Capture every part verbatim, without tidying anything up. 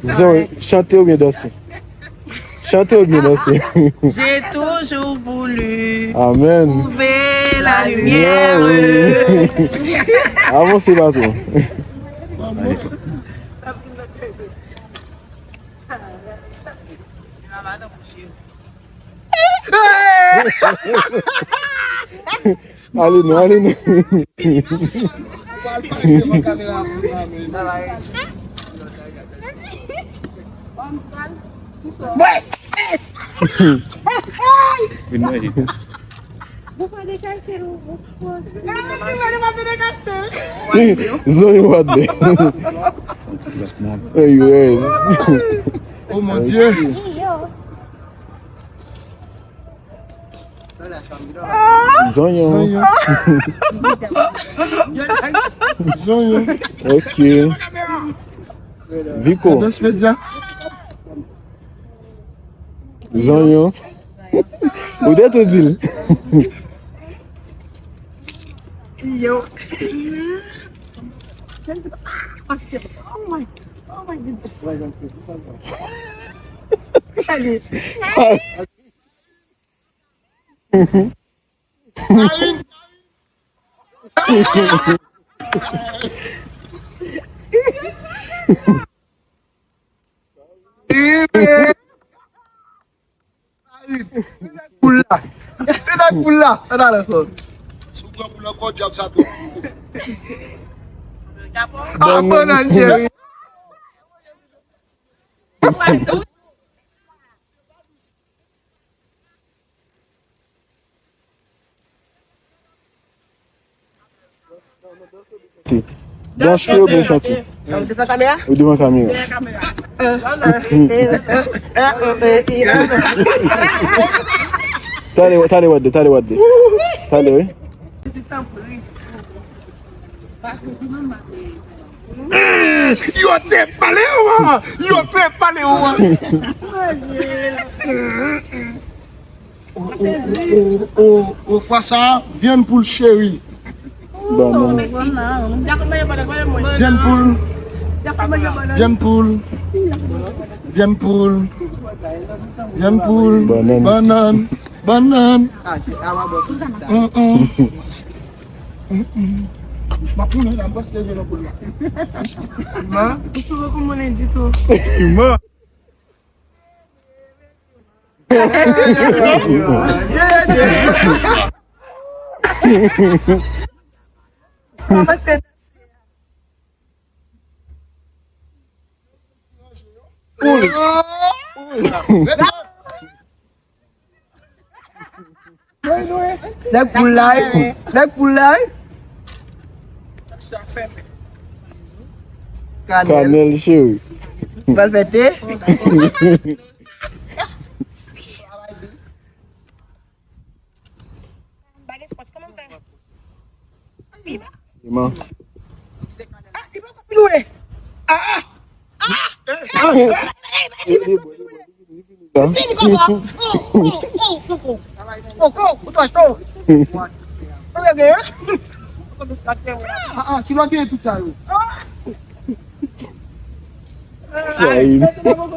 Zoe, chante oubyen danse? Chante oubyen danse? J'ai toujours voulu Amen. Trouver la lumière. Avanse, patron. Ale non, ale non. Vin manje. Zonyon pa de. Hey, ouais. Oh mon Dieu. Zonyon. Zonyon. Zonyon. Ok. Viko. Zonyon. Ou te tou di l. Yo. Oh my, oh my goodness. Allez. Poul la. Poul la. Ann ale sòl. Si w pran poul ankò, dyab sa tou. Ah, bannann, Jerry. Danse oubyen chante? Ou devan kamera? Ou devan kamera? Tale, tale, wadde, tale, wadde. Tale, wi. Yo te pale w! Yo te pale w! O, o, o, o, o, o, fwa sa, vyann poul cheri. Bannann. Vyann poul. Vyann poul. Vyann poul. Vyann poul. Bannann. Bannann. Bannann. Mm, mm. Mm, mm. M ap tounen la, m panse se vyann poul la. Ma. Ou sou kòmandan ditou. Ma. Kòmanse. Nèg poul la, nèg poul la. Kanèl. Kanèl cheri. Pral fè te. Ba gen fòs, kòman m fè? Pima. Pima. Ah, li poko fin wè. Ah, ah. Ah! Li poko fin wè. Li fini, papa. Oh, oh, oh, oh, oh. Oh, oh, ou twò cho. Ou rete, hein? Ah, ah, ki lòt gen tout sa yo? Farin.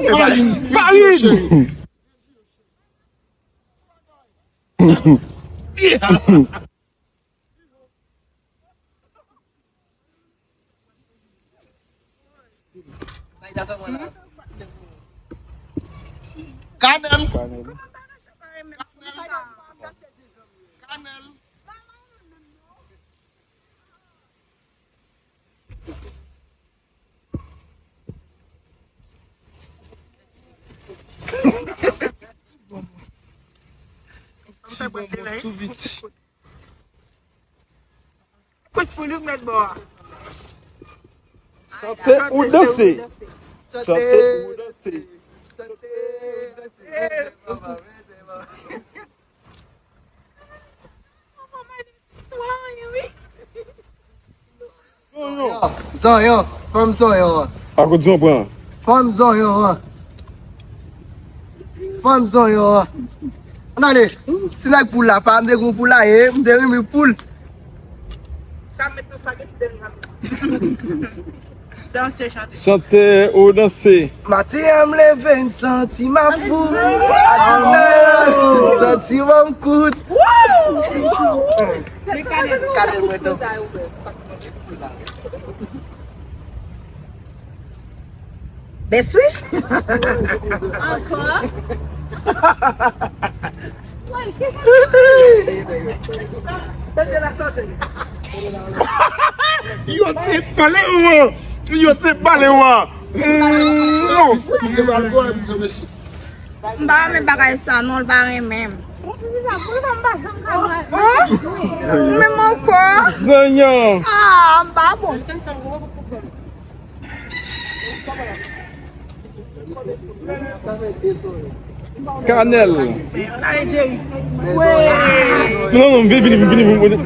Farin. Farin. Kanèl. Kanèl. Kanèl. Ti bonbon tou piti. Kouch pou nou mèt bò a. Chante ou danse. Chante ou danse. Chante ou danse. Zonyon. Zonyon. Fanm zonyon an. Akout zon pran. Fanm zonyon an. Fanm zonyon an. Ann ale. Ti nèg poul la pa, m te gon poul la ye, m te renmen poul. Sa m met nan spaghetti dèm la. Danse, chante. Chante ou danse. Maten an m leve m santi m ap fou. Atout sa yo, atout santi m ap kout. Gade mwen tonbe. Bèswi. Ankò? Yo te pale ou an. Yo te pale ou an. Non. M pa renmen bagay sa non, l pa renmen m. Oh, menm ankò. Zanyan. Ah, m pa bon. Kanèl. Non, non, vini, vini, vini, vini.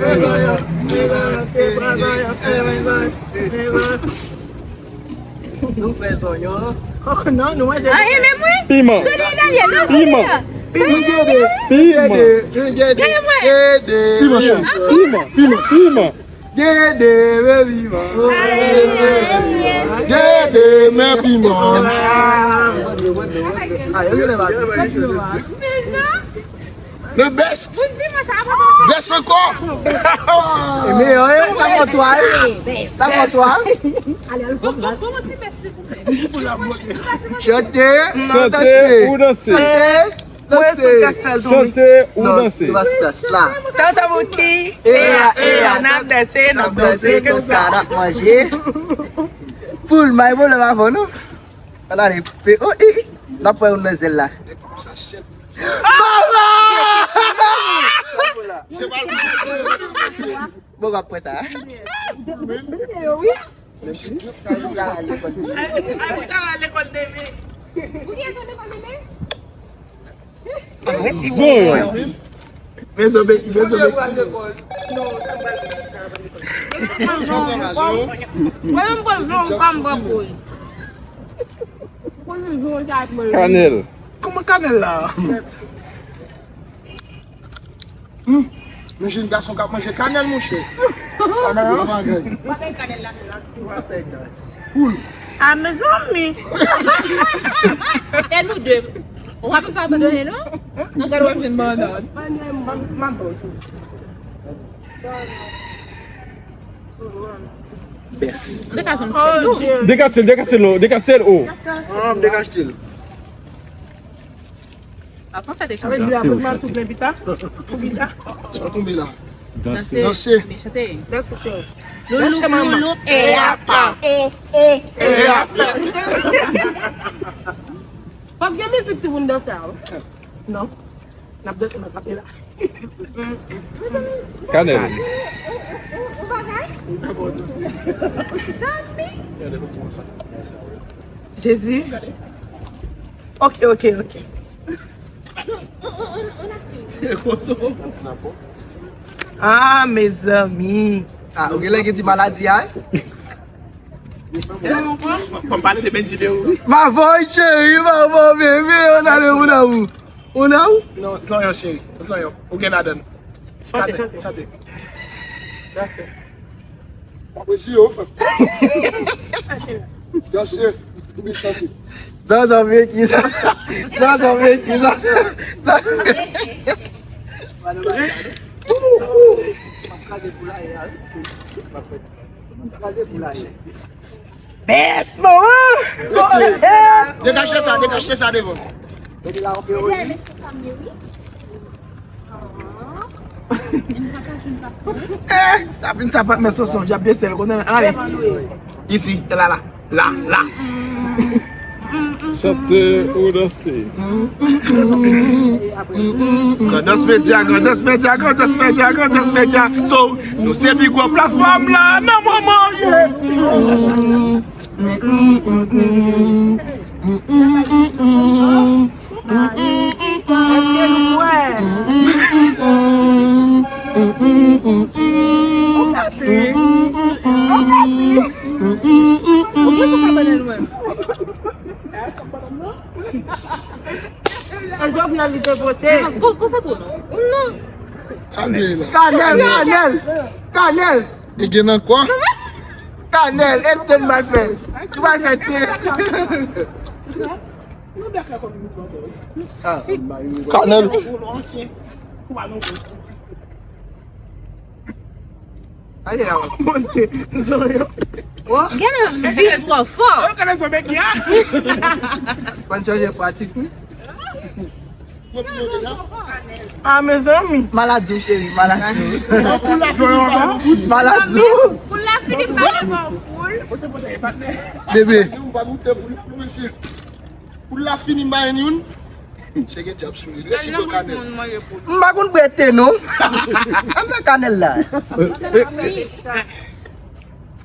Nou fè zonyon. Oh, non, nou manje. Ah, e menm wi. Piman. Se li la, non, se li la. Piman. Piman. Gade mwen. Piman. Piman. Piman. Piman. Gade men piman. Gade men piman. The best. Best ankò. E meyè, eh, sa fè twa, eh. Sa fè twa. Chante, chante, danse. Chante ou danse. Chante ou danse. Tantan Bouki. Eya, eya, n ap danse, n ap danse, konsa n ap manje. Poul, may vole avè nou. Ann ale, pe, oh, i, i. N ap pran yon manzèl la. Baba! Bon, w ap pran sa. Ay, mwen ta al lekòl demen. Mezanmi, mezanmi. Kanèl. Kòman kanèl la? Hmm. Men jenn gason k ap manje kanèl, monchè. Kanèl la. Poul. Ah, mezanmi. E nou de. Ou pa bezwen abandone, non? Nan gade w ap jwenn bannann. Best. Dekache l, dekache l, oh. Ah, m dekache l. Sa tonbe la. Danse. Danse. Danse. Loulou, loulou, e apa. E, e, e apa. Fòk gen mizik timoun danse a, wi. Non. N ap danse, n ap frape la. Kanèl. Jezi. Ok, ok, ok. Ah, mezanmi. Ah, ou genlè gen ti maladi a, eh? Fò m pale de Benji de ou. Ma voix chérie, ma voix bébé, on a le mon amour. Mon amour? Non, zanyon cheri, zanyon. Ou gen ladan. Chante, chante, chante. Danse. Mwen si yo, frè. Danse. Ou byen chante. Zanzan vye ki sa. Zanzan vye ki sa. Zanzan vye. Best, maman! Dekache sa, dekache sa devan. Eh, sa vin sa pa t mè soson, djab de sèl, konnen, ale. Isi, la, la, la, la. Chante ou danse. Grandans Media, Grandans Media, Grandans Media, Grandans Media. So, nou se pi gwo platfòm la nan moman, yeah. Èske nou kwè? Ou gate. Ou gate. Ou gate sa pandan nou menm. E Jovenel li te vote. Kon-, konsantre w non. Non. Sa l ye la? Kanèl, kanèl, kanèl. E gen nan kwa? Kanèl, e tèt mal fè. Ou pa fè te. Ah, kanèl. Aye la. Bondye, zonyon. Gen nan vil twò fò. Yo konnen zonyon ki a. Konn chanje pratik wi. Ah, mezanmi. Maladi w, cheri, maladi w. Maladi w. Poul la fini pale bon poul. Bebe. Poul la fini bay youn. Cheke dyab sou li. Resi bwè kanèl. M pa konn bwè te non. Ann fè kanèl la.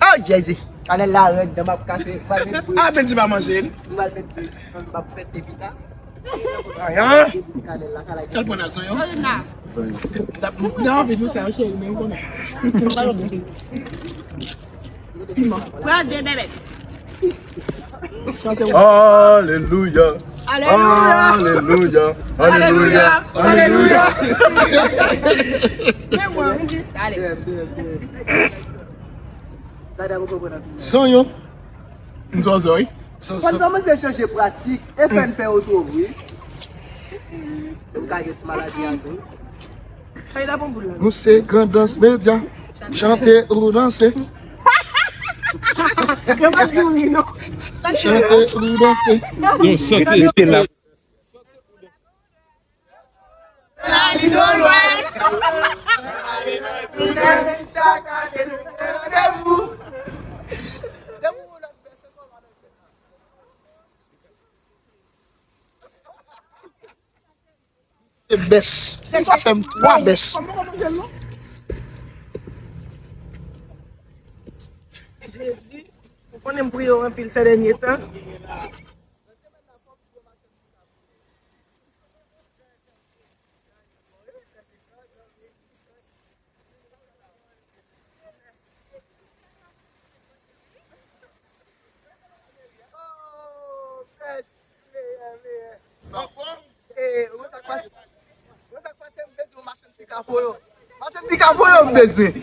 Oh Jezi. Kanèl la rèd, dan m ap kase. M pral met bri. Ah, Benji pa manje l. M pral met bri. M ap fè te pita. Ayan. Kanèl la, kanèl la. Kèl pwen a zonyon? M t ap, m t ap anvi di w sa, cheri, men m konnen. Piman. Pran de bèbèt. Alelouya. Alelouya. Alelouya. Alelouya. Alelouya. Alelouya. Men mwen, ale. Zonyon. M zòzò wi. Fò n kòmanse chanje pratik e fè n fè oto vre. M ka gen ti maladi a tou. Nou se Grandans Medya. Chante ou danse. Yo pa di wi non. Chante ou danse. Yo, chante. Rete la. Se bès. Sa fè m twa bès. Jezi, ou konnen m priye w anpil sè dènye tan. Oh, mèsi, meyè, meyè. Ankò? E, ou konn sa k pase? Ou konn sa k pase? M bezwen yon machann pika pou yo. Machann pika pou yo, m bezwen.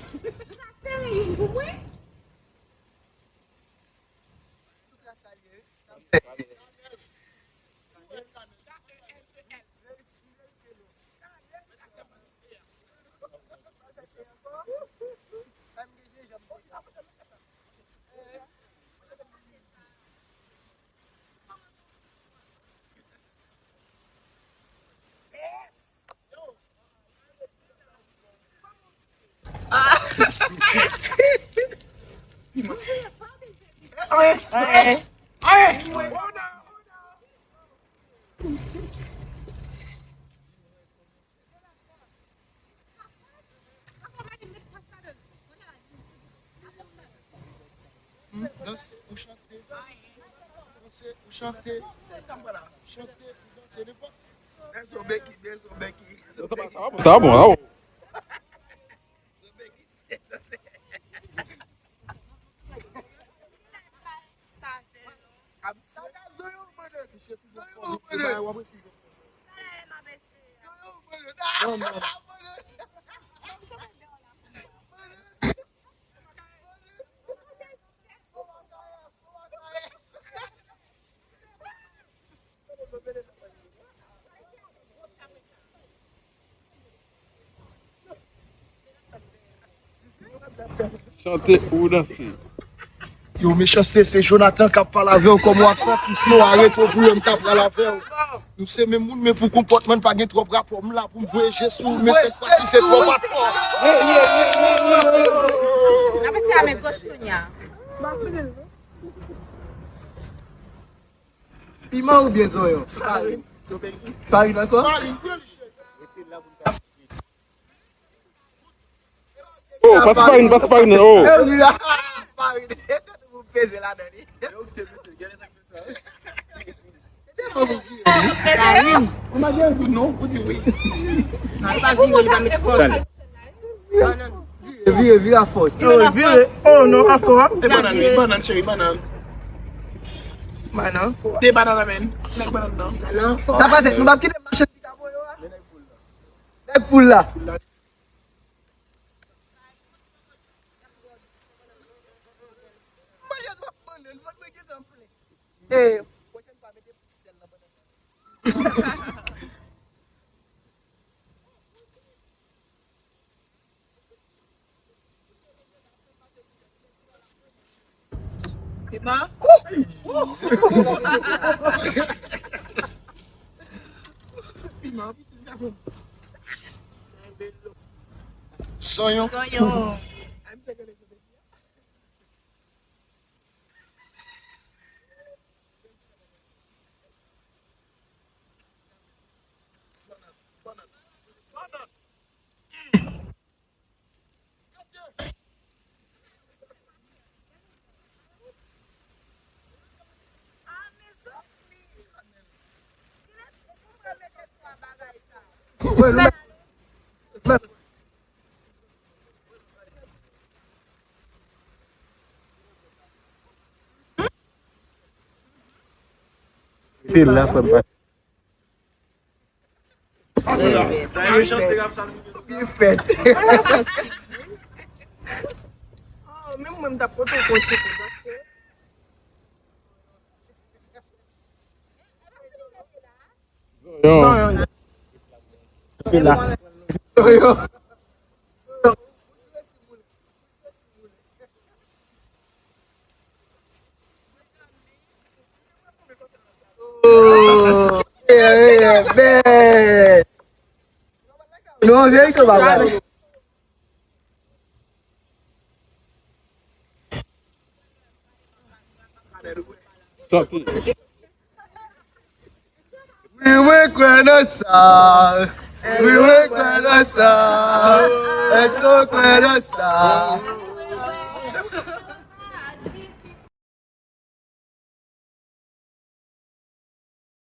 Danse ou chante. Danse ou chante. Chante ou danse, nenpòt. Bezo beki, bezo beki. Sa bon, sa bon. Misye toujou fò, misye pa wè mwen sou. Non, non. Chante ou danse. Yo, mechanste, se Jonathan k ap pale avè w. Kòman w ap santi w? Sinon, arete w pou yo, m ka pral avè w. Nou se menm moun, men pou konpòtman n pa gen twòp rapò. M la pou m voye je sou ou, men sèt fwa si se twòp atò. N ap eseye a men goch kounye a. Piman oubyen zonyon? Farin. Farin ankò? Oh, pase farin, pase farin nan, oh. Farin. Tèt ou peze ladan li. Farin. Ou pa vire, li pa met fòs. Vire, vire, vire a fòs. Yo, vire. Oh non, ankò. E bannann, wi, bannann, cheri, bannann. Bannann. De bannann, men. Nèk bannann, non. Sa pase, nou p ap kite machann pika voye yo a. Nèg poul la. Manje sa bannann, fòk mwen gentan Eh, pwochèn fwa, mete plis sèl nan banann nan. Piman? Piman, pitit gason. Sonyon. Sonyon. Te la, frè m pa. Byen fèt. Oh, menm mwen, m t ap pote w konti pou, paske Zonyon. Zonyon. Oh, yeah, yeah, man. Non, vye tou bagay. Sòti. Wi, mwen kwè nan sa. Wi, mwen kwè nan sa. Èske w kwè nan sa?